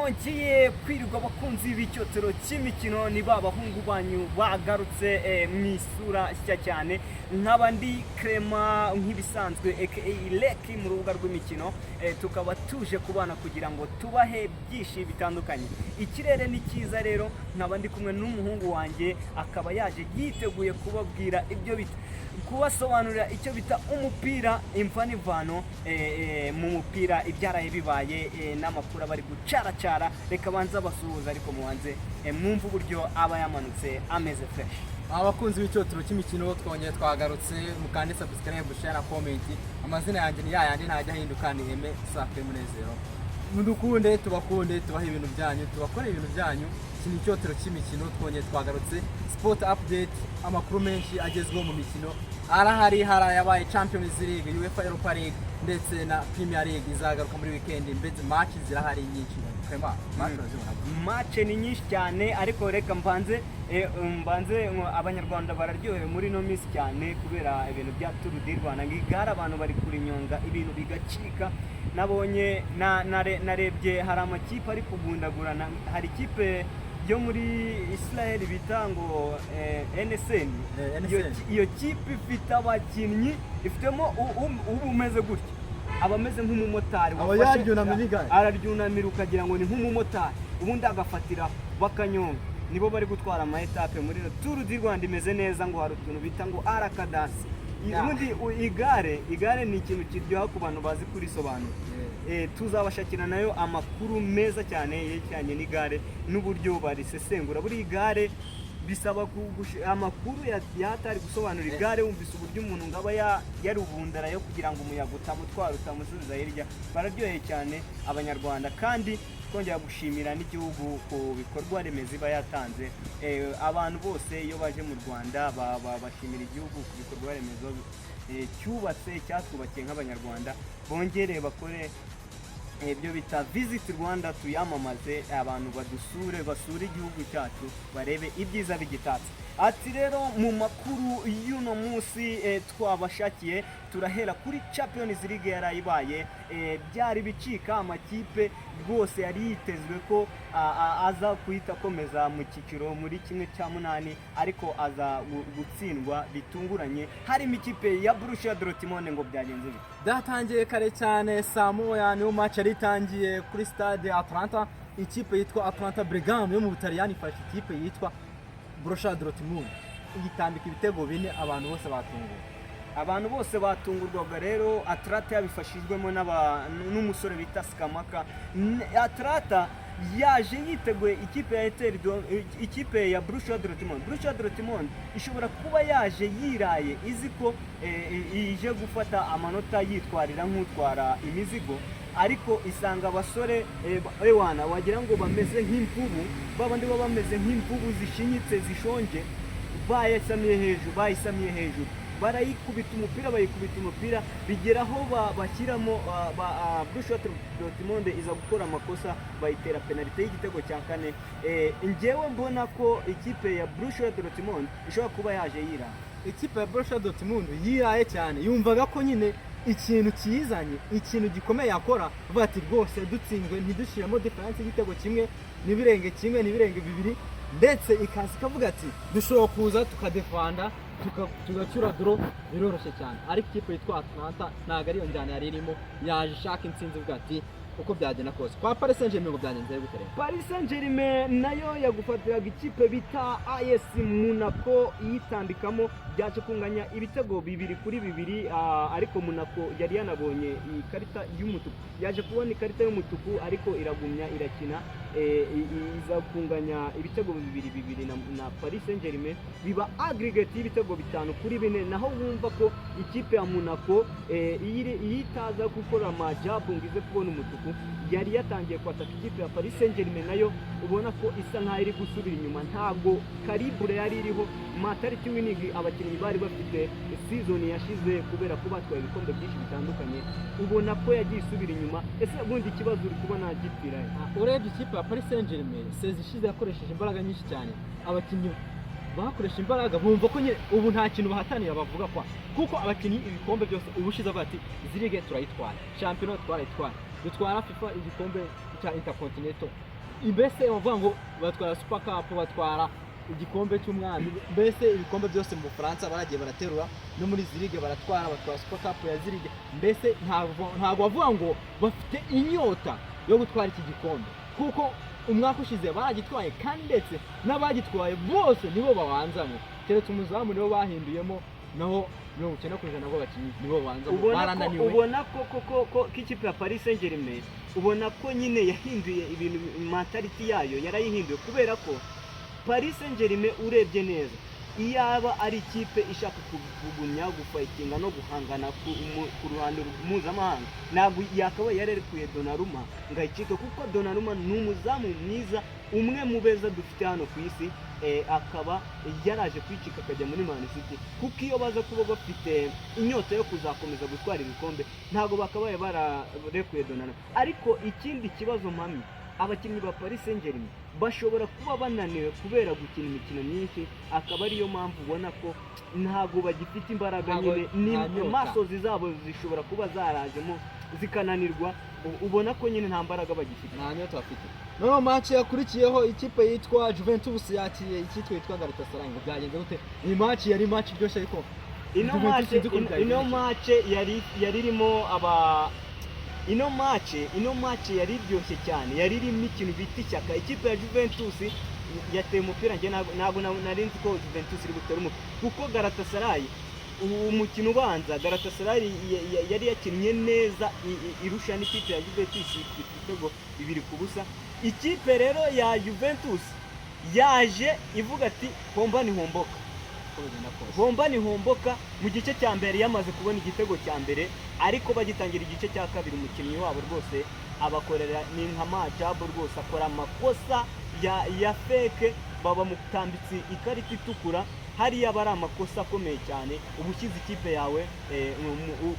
Mwongeye kwirirwa, abakunzi b'icyotero cy'imikino. Ni ba bahungu banyu bagarutse mu isura nshya cyane. Nkaba ndi Clement nk'ibisanzwe, aka Leki mu rubuga rw'imikino. Tukaba tuje kubana kugira ngo tubahe byinshi bitandukanye. Ikirere ni cyiza rero, nkaba ndi kumwe n'umuhungu wanjye, akaba yaje yiteguye kubabwira ibyo bita kubasobanurira icyo bita umupira, imva n'imvano mu mupira, ibyaraye bibaye n'amakuru aba ari gucaracara. Reka banze abasuhuza, ariko mubanze mwumve uburyo aba yamanutse ameze fresh. Abakunzi b'icyotero cy'imikino, twongeye twagarutse. Mukande subscribe, share na comment. Amazina yanjye ni yayandi, ntajya ahinduka, ni Aime Safi Munezero. Mudukunde, tubakunde, tubahe ibintu byanyu, tubakore ibintu byanyu. Iki ni icyotero cy'imikino, twongeye twagarutse. Sport update, amakuru menshi agezweho mu mikino arahari. Hari ayabaye Champions League, UEFA Europa League ndetse na Premier League izagaruka muri weekend. Mbese match zirahari nyinshi. Clement, match urazibona? Match ni nyinshi cyane, ariko reka mbanze abanyarwanda bararyohewe muri ino minsi cyane kubera ibintu bya Tour du Rwanda, ngo igare abantu bari kurinyonga ibintu bigacika. Nabonye narebye hari amakipe ari kugundagurana. Hari ikipe yo muri Israel bita ngo NSN. NSN. Iyo kipe ifite abakinnyi, ifitemo uba umeze gutya, aba ameze nk'umumotari. Aba yaryunamira igare. Araryunamira ukagira ngo ni nk'umumotari, ubundi agafatira bakanyonga. Nibo bari gutwara ama étapes muri Tour du Rwanda. Imeze neza, ngo hari utuntu bita ngo arakadasi. Ubundi igare ni ikintu kiryoha ku bantu bazi kurisobanura. Tuzabashakira nayo amakuru meza cyane yerekeranye n'igare n'uburyo barisesengura. Buri igare bisaba amakuru yatari gusobanura igare, wumvise uburyo umuntu ngo aba yarubundarayo kugira ngo umuyaga utamutwara, utamusubiza hirya. Bararyoheye cyane abanyarwanda, kandi twongera gushimira n'igihugu ku bikorwa remezo iba yatanze. Abantu bose iyo baje mu Rwanda bashimira igihugu ku bikorwa remezo cyubatse, cyatwubakiye nk'abanyarwanda. Bongere bakore ibyo bita Visit Rwanda, tuyamamaze, abantu badusure, basure igihugu cyacu, barebe ibyiza bigitatse. Ati rero mu makuru y'uno munsi twabashakiye, turahera kuri Champions League yarayibaye. Byari bicika, amakipe rwose yari yitezwe ko aza guhita akomeza mu cyiciro muri 1/8, ariko aza gutsindwa bitunguranye, harimo ikipe ya Borussia Dortmund. Ngo byagenze bite? Byatangiye kare cyane, saa 1 niyo match yari itangiye kuri stade Atlanta. Ikipe yitwa Atalanta Bergamo yo mu Butaliyani ifashe ikipe yitwa Borussia Dortmund, igitambika ibitego bine. Abantu bose batunguwe. Abantu bose batungurwaga rero. Atalanta yabifashijwemo n'umusore bita Scamacca. Atalanta yaje yiteguye ikipe ya Inter, ikipe ya Borussia Dortmund. Borussia Dortmund ishobora kuba yaje yiraye, izi ko ije gufata amanota, yitwarira nk'utwara imizigo, ariko isanga abasore ewana wagira ngo bameze nk'imvubu, babandi baba bameze nk'imvubu zishinyitse, zishonje, bayasamiye hejuru, bayisamiye hejuru, barayikubita umupira, bayikubita umupira, bigeraho bashyiramo Borussia Dortmund iza gukora amakosa, bayitera penalite y'igitego cya kane. Njyewe mbona ko ikipe ya Borussia Dortmund ishobora kuba yaje yira Ikipe ya Borussia Dortmund yiraye cyane, yumvaga ko nyine ikintu kiyizanye, ikintu gikomeye yakora, bavuga ati rwose dutsinzwe ntidushyiremo différence y'igitego kimwe, n'ibirenge kimwe, n'ibirenge bibiri, ndetse ikaza ikavuga ati dushobora kuza tukadefanda, tugacyura draw, biroroshye cyane. Ariko ikipe yitwa Atalanta ntabwo ariyo njyana yari irimo, yaje ishaka intsinzi, ivuga ati uko byagenda kose. Kwa Paris Saint-Germain ngo byagenze gute rero? Paris Saint-Germain nayo yagufatiraga ikipe bita AS Monaco iyitambikamo, byaje kunganya ibitego 2-2. Ariko Monaco yari yanabonye ikarita y'umutuku, yaje kubona ikarita y'umutuku, ariko iragumya irakina, iza kunganya ibitego 2-2 na Paris Saint-Germain, biba aggregate y'ibitego 5-4. Naho wumva ko ikipe ya Monaco iyo itaza gukora amajabu ngo ize kubona umutuku, yari yatangiye kwataka ikipe ya Paris Saint-Germain, nayo ubona ko isa nkaho iri gusubira inyuma. Ntabwo calibre yari iriho, mentality winning abakinnyi bari bafite season yashize, kubera ko batwaye ibikombe byinshi bitandukanye, ubona ko yagiye isubira inyuma. Ese ubundi ikibazo uri kubona gipfira he? Urebye ikipe ya Paris Saint-Germain, saison ishize yakoresheje imbaraga nyinshi cyane. Abakinnyi bakoresha imbaraga, bumva ko nyine ubu nta kintu bahatanira bavuga kwa kuko abakinnyi ibikombe byose ubushize avuga ati izi ligue turayitwara, shampiyona twarayitwara. dutwara FIFA igikombe cya Intercontinental, mbese bavuga ngo batwara Super Cup, batwara igikombe cy'umwami, mbese ibikombe byose mu Bufaransa baragiye baraterura, no muri zirige baratwara, batwara Super Cup ya zirige. Mbese ntabwo bavuga ngo bafite inyota yo gutwara iki gikombe, kuko umwaka ushize baragitwaye, kandi ndetse n'abagitwaye bose nibo babanzamo, keretse umuzamu nibo bahinduyemo, naho 90% b'abakinnyi nibo babanzamo. Ubona ko Barananiwe. Ubona ko ikipe ya Paris Saint-Germain, ubona ko nyine yahinduye ibintu, mentality yayo yarayihinduye, kubera ko Paris Saint-Germain urebye neza, iyaba ari ikipe ishaka kugumya gufightinga no guhangana ku ruhando mpuzamahanga, ntabwo yakabaye yararekuye Donnarumma ngo ayicike, kuko Donnarumma ni umuzamu mwiza, umwe mu beza dufite hano ku isi, akaba yaraje kwicika akajya muri Man City, kuko iyo baza kuba bafite inyota yo kuzakomeza gutwara ibikombe, ntabwo bakabaye bararekuye Donnarumma. Ariko ikindi kibazo mpamya, abakinnyi ba Paris Saint-Germain bashobora kuba bananiwe kubera gukina imikino myinshi, akaba ariyo mpamvu ubona ko ntabwo bagifite imbaraga. Ntabwo- Nyine ni nta nyota. Masozi zabo zishobora kuba zarajemo zikananirwa, ubona ko nyine nta mbaraga bagifite. Nta nyota bafite. Noneho match yakurikiyeho, ikipe yitwa Juventus yakiriye ikipe yitwa Galatasaray. Ngo byagenze gute? Iyi match yari match iryoshye, ariko Ino Juventus match sinzi ukuntu ino byagenze. match yari irimo aba ino match yari iryoshye cyane, yari irimo ikintu bita ishyaka. Ikipe ya Juventus yateye umupira, njye ntabwo nari nzi ko Juventus iri butere umupira, kuko Galatasaray ubu umukino ubanza Galatasaray yari yakinnye neza, irusha n'ikipe ya Juventus ibitego 2-0. Ikipe rero ya Juventus yaje ivuga ati: "Homba ni homboka." Uko bigenda kose. Homba ni homboka. Mu gice cya mbere yamaze kubona igitego cya mbere, ariko bagitangira igice cya kabiri, umukinnyi wabo rwose abakorera ni nka majabu rwose, akora amakosa ya fake, baba mutambitse ikarita itukura. Hariya aba ari amakosa akomeye cyane, uba ushyize ikipe yawe,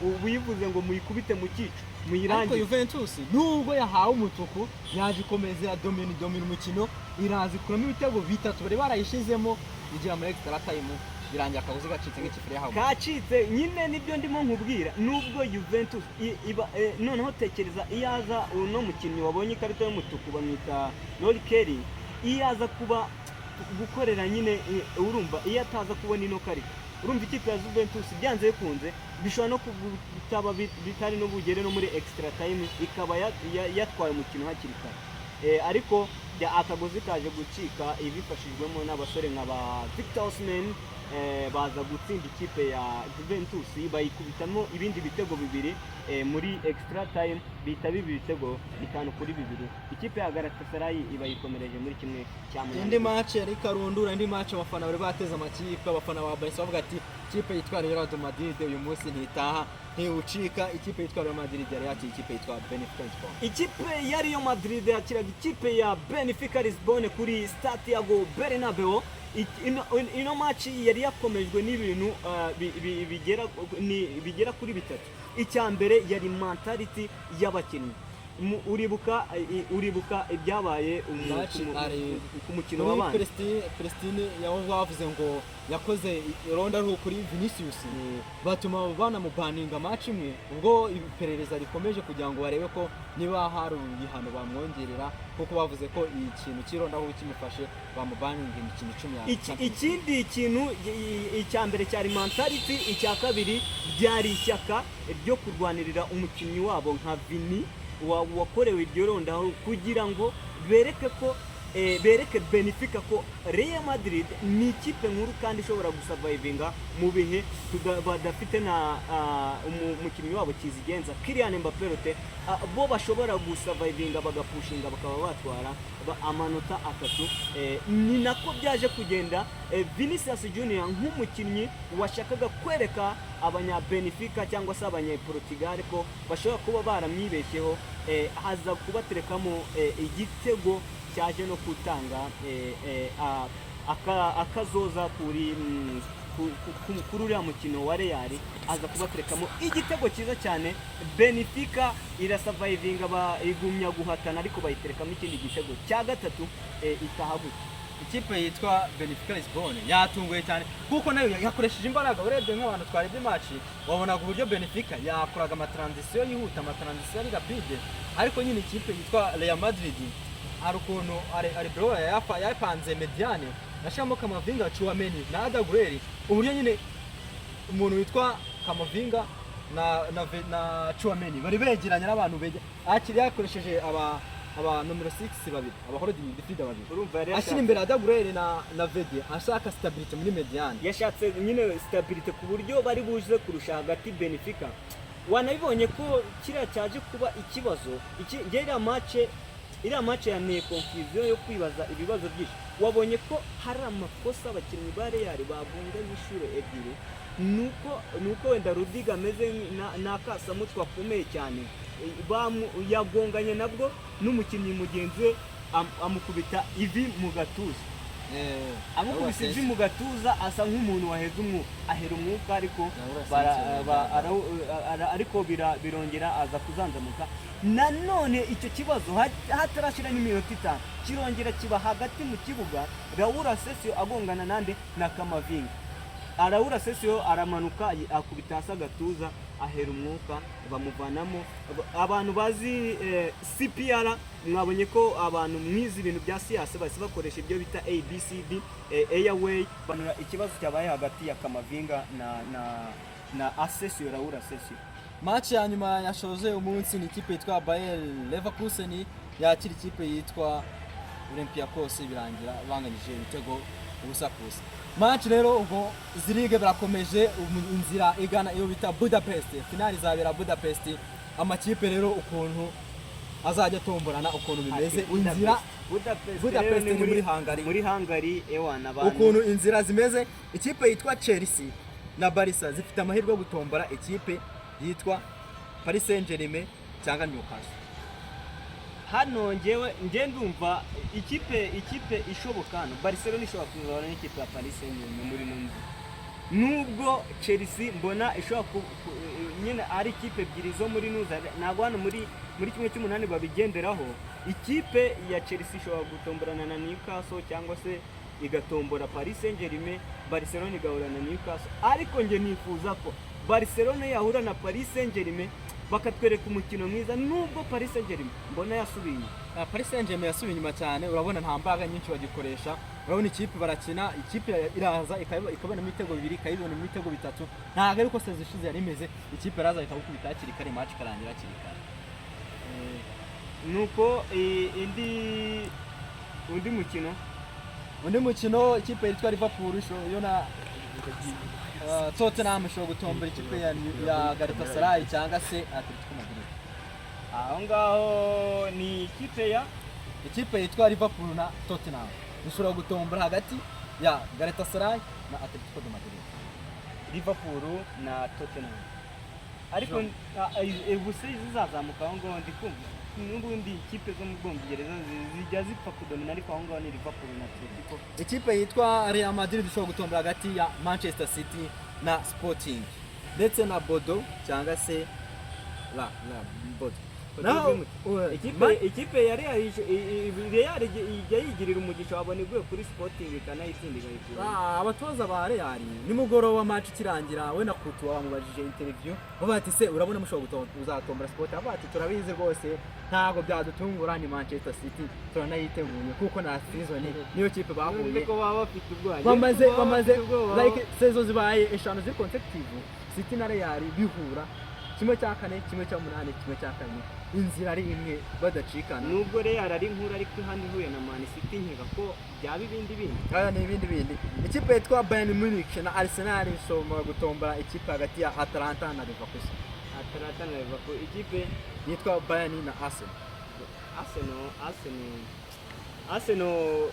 uba uyivuze ngo muyikubite mu cyico, Ariko muyirangize. Juventus nubwo yahawe umutuku, yaje ikomeza iradomina, idomina umukino, iraza ikuramo ibitego bitatu bari barayishizemo, igira muri extra time, birangira akagozi gacitse nk'ikipe yahawe. Kacitse nyine, nibyo ndimo nkubwira. Nubwo Juventus iba, noneho tekereza iyo aza uno mukinnyi wabonye ikarita y'umutuku bamwita Rory Kelly, iyo aza kuba gukorera nyine, urumva iyo ataza kubona ino karita, urumva ikipe ya Juventus byanze bikunze bishobora no kutaba bitari no bugere no muri extra time, ikaba yatwaye umukino hakiri kare. Ariko akagozi kaje gucika ibifashijwemo n'abasore nka ba Victor Osimhen, baza gutsinda ikipe ya Juventus, bayikubitamo ibindi bitego bibiri muri extra time, bihita biba ibitego 5-2. Ikipe ya Galatasaray iba yikomereje muri 1/8. Indi match yari karundura, indi match abafana bari bateze amakipe, abafana ba Barca bavuga ati: "Ikipe yitwa Real de Madrid uyu munsi ntitaha, ntiwucika." Ikipe yitwa Real Madrid yari yakiriye ikipe yitwa Benfica Lisbon. Ikipe ya Real Madrid yakiraga ikipe ya Benfica Lisbonne kuri Santiago Bernabeu. Ino match yari yakomejwe n'ibintu bigera kuri bitatu. Icya mbere yari mentality y'abakinnyi. Uribuka ibyabaye Match ku mukino muri w'abandi. Palestine yaho bavuze ngo yakoze irondaruhu kuri Vinicius, batuma banamubaninga match imwe, ubwo iperereza rikomeje kugira ngo barebe ko niba hari ibihano bamwongerera, kuko bavuze ko ikintu cy'irondaruhu kimufashe bamubaninga imikino 10 ya Champions League. Ikindi kintu, icya mbere cyari mentality, icya kabiri byari ishyaka ryo kurwanirira umukinnyi wabo nka Vini wakorewe iryo rondaho, kugira ngo bereke ko, bereke Benfica ko Real Madrid ni ikipe nkuru kandi ishobora gusurvivinga mu bihe badafite na umukinnyi wabo kizigenza Kylian Mbappé Rote, bo bashobora gusurvivinga, bagapushinga, bakaba batwara amanota atatu. Ni nako byaje kugenda. Vinicius Junior nk'umukinnyi washakaga kwereka abanya Benfica cyangwa se abanya Portugal ko bashobora kuba baramwibeshyeho, aza kubaterekamo igitego cyaje no gutanga akazoza kuri uriya mukino wa Real, aza kubaterekamo igitego cyiza cyane. Benfica irasurvivinga, igumya guhatana, ariko bayiterekamo ikindi gitego cya gatatu, itaha gutya. Ikipe yitwa Benfica Lisbonne yatunguye cyane, kuko nayo yakoresheje imbaraga. Urebye nk'abantu twarebye match, wabonaga uburyo Benfica yakoraga amatransition yihuta, amatransition ari rapide. Ariko nyine ikipe yitwa Real Madrid hari ukuntu Arbeloa yapanze médiane, ashiramo Camavinga, Tchouameni na Arda Güler, uburyo nyine umuntu witwa Camavinga na Tchouameni bari begeranye n'abantu akiri yakoresheje aba nomero 6 babiri, aba holding midfielder babiri, Urumva yari ashyira imbere Arda Güler na Vede, ashaka stability muri médiane. Yashatse nyine stabilité ku buryo bari buze kurusha hagati Benfica. Wanabibonye ko kiriya cyaje kuba ikibazo iki. Njye iriya match yanteye confusion yo kwibaza ibibazo byinshi. Wabonye ko hari amakosa abakinnyi ba Real bagonganye inshuro ebyiri. Nuko wenda Rudiger ameze n'akasamutwe akomeye cyane. Yagonganye nabwo n'umukinnyi mugenzi we, amukubita ivi mu gatuza. Amukubise ivi mu gatuza, asa nk'umuntu waheze umwuka, ahera umwuka, ariko ariko birongera aza kuzanzamuka. Nanone icyo kibazo hatarashira n'iminota 5 kirongera kiba hagati mu kibuga, Raul Asensio agongana nande? Na Camavinga. Raul Asensio aramanuka, akubita hasi agatuza, ahera umwuka, bamuvanamo. Abantu bazi CPR, mwabonye ko abantu mwize ibintu bya science bahise bakoresha ibyo bita ABCD, airway banura. Ikibazo cyabaye hagati ya Camavinga na Asensio, Raul Asensio. Match ya nyuma yashoje umunsi ni ikipe yitwa Bayer Leverkusen yakira ikipe yitwa Olympiacos, birangira banganyije ibitego 0-0. Match rero ubwo zirige birakomeje inzira igana iyo bita Budapest. Finali izabera Budapest. Amakipe rero ukuntu azajya atomborana, ukuntu bimeze inzira Budapest, Budapest rero ni muri Hungary. Muri Hungary, ewana abantu. Ukuntu inzira zimeze, ikipe yitwa Chelsea na Barca zifite amahirwe yo gutombora ikipe yitwa Paris Saint-Germain cyangwa Newcastle. Hano ngewe nge ndumva ikipe ishoboka hano, Barcelona ishobora kuzahura n'ikipe ya Paris Saint-Germain muri ino nzu, nubwo Chelsea mbona ishobora nyine ari ikipe ebyiri zo muri nuza. Ntabwo hano muri 1/8 babigenderaho. Ikipe ya Chelsea ishobora gutomborana na Newcastle cyangwa se igatombora Paris Saint-Germain, Barcelona igahura na Newcastle. Ariko nge nifuza ko Barcelona yahura na Paris Saint-Germain, bakatwereka umukino mwiza, nubwo Paris Saint-Germain mbona yasubiye inyuma. Paris Saint-Germain yasubiye inyuma cyane. Urabona nta mbaraga nyinshi bagikoresha. Urabona ikipe barakina, ikipe iraza ikabonamo ibitego bibiri, ikayibonamo ibitego bitatu. Ntabwo ariko saison ishize yari imeze, ikipe iraza ikagukubita hakiri kare, match ikarangira hakiri kare. Nuko indi undi mukino? Undi mukino, ikipe yitwa Liverpool yo na Tottenham ishobora gutombora ikipe ya Galatasaray cyangwa se Atletico Madrid. Aho ngaho ni ikipe ya Ikipe yitwa Liverpool na Tottenham ishobora gutombora hagati ya Galatasaray na Atletico de Madrid. Liverpool na Tottenham, ariko ubu se zizazamuka aho ngaho? Ndi kumva n'ubundi ikipe zo mu Bwongereza zijya zipfa kudomina, ariko aho ngaho ni Liverpool na Atletico. Ikipe yitwa Real Madrid ishobora gutombora hagati ya Manchester City na Sporting ndetse na Bodo cyangwa se la Bodo. Naho Ikipe ya Real Real ijya yigirira umugisha, wabona iguye kuri Sporting ikanayitsinda, ikayikura. Abatoza ba Real nimugoroba match ikirangira, we na Courtois bamubajije interview, bavuga ati: "Se urabona mushobora uzatombora Sport?" Avuga ati: "Turabizi rwose, ntabwo byadutungura, ni Manchester City, turanayiteguye kuko na season niyo kipe bahuye." Ko baba bafite ubwoba. Bamaze Baba bamaze bafite ubwoba. Like saison zibaye eshanu ziri consecutive, City na Real bihura 1/4, 1/8, 1/2, inzira ari imwe badacikana. Nubwo Real ari nkuru, ariko hano ihuye na Man City nkeka ko byaba ibindi bindi. Aya ni ibindi bindi. Ikipe yitwa Bayern Munich na Arsenal ishobora gutombora ikipe hagati ya Atalanta na Leverkusen. Atalanta na Liverpool, ikipe yitwa Bayern na Arsenal. Arsenal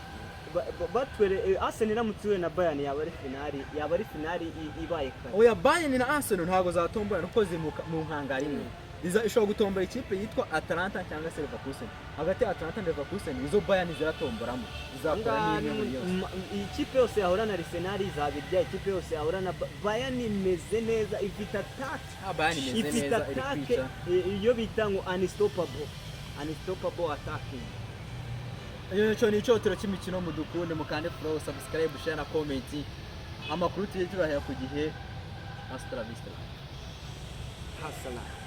batwere Arsenal iramutse ihuye na Bayern yaba ari finali, yaba ari finali ibaye kare. Oya, Bayern na Arsenal ntabwo zatombora kuko ziri mu nkangara imwe. Ishobora gutombora ikipe yitwa Atalanta cyangwa se Leverkusen. Hagati ya Atalanta na Leverkusen izo Bayern ziratomboramo, izakoramo imwe muri yose. Ikipe yose yahura na Arsenal izabirya. Ikipe yose yahura na Bayern imeze neza, ifite attack. Ah, Bayern imeze Ifite neza, iri attack kwica. Iyo bita ngo unstoppable attacking. Icyo ni icyotero cy'imikino. Mudukunde, mukande follow, subscribe, share na comment. Amakuru tujye tubahera ku gihe. Hasta la vista. Hasala.